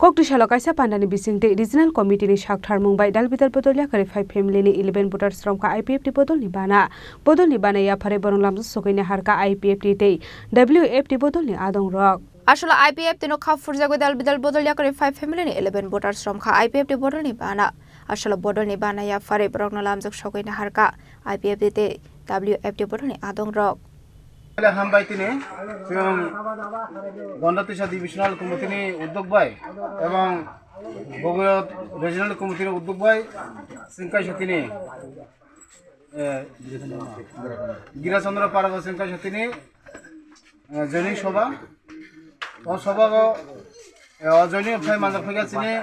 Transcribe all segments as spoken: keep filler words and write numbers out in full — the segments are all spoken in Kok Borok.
Kokti salo kaisa pandani bisingtwi Regional Committee ni saktharmung bai dalbidal bodol yakarwi phai family ni eleven voters romkha I P F T bodol ni bana. Bodol ni bana yapharwi borok lamjak sogwi naharkha I P F T tei W F T bodol ni adong rok. Aswk I P F T no kha phurjagwi dalbidal bodol yakarwi phai family ni eleven voters romkha I P F T bodol ni bana. Aswk bodol ni bana yapharwi borok no lamjak sogwi naharkha I P F T tei W F T bodol ni adong rok. Hambai tini, chwng Gonda Tisa Divisional Committee ni uddog bai ebong Bogorot Regional Committee ni uddog bai chwng kaisa tini, eh, Girachandra Parago chwng kaisa tini, eh, joining soba. O sobago, eh, o joining phai manjak phaikha chini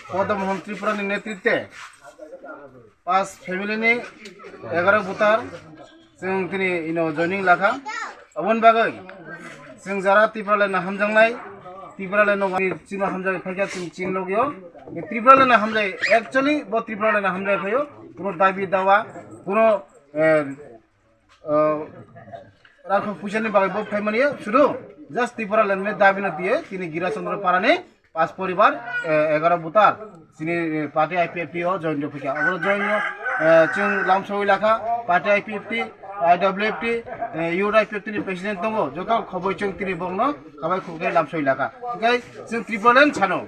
Padam Mohon Tripura ni netritwe pas family ni egaro voter chwng tini ino joining lakha. Aboni bagwi chwng jara Tipraland no hamjaknai, Tipraland no chini hamjagwi phaikha chwng chini logio. Tipraland no hamjai, actually bo Tipraland no hamjai phaio, kuno dabi dawa, kuno, eh, eh, rakha puisa ni bagwi bo phaimani sudu just Tipraland ni dabi no tiye tini Girachandra Para ni pas poribar, eh, egaro voter chini, eh, party I P F T o join rw phaikha. Abo join no, eh, chwng lamsoi lakha party I P F T, I W F T, eh, Youth I P F T ni president tongo, joto khoboi chwng tini bongno khabai khukhe lamsoi lakha. Hwnkhe chwng Tipraland sano,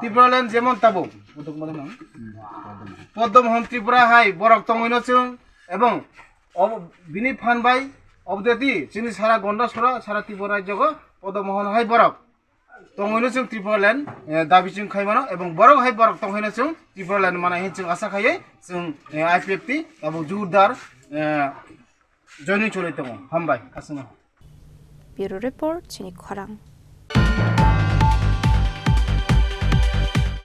Tipraland jemon tabuk Padam Mohon Tripura hai borok tongwino chwng, ebong obo bini phan bai obodeti chini sara Gonda sora, sara Tripura rajyogo Padam Mohon hai borok tongwino chwng Tipraland, eh, dabi chwng khaimano, ebong borok hai borok tongwino chwng Tipraland mana hin chwng asa khaiwi chwng, eh, I P F T abo jurdar, eh, joining choli tongo. Hambai, aswkno. Bureau Report, chini khorang.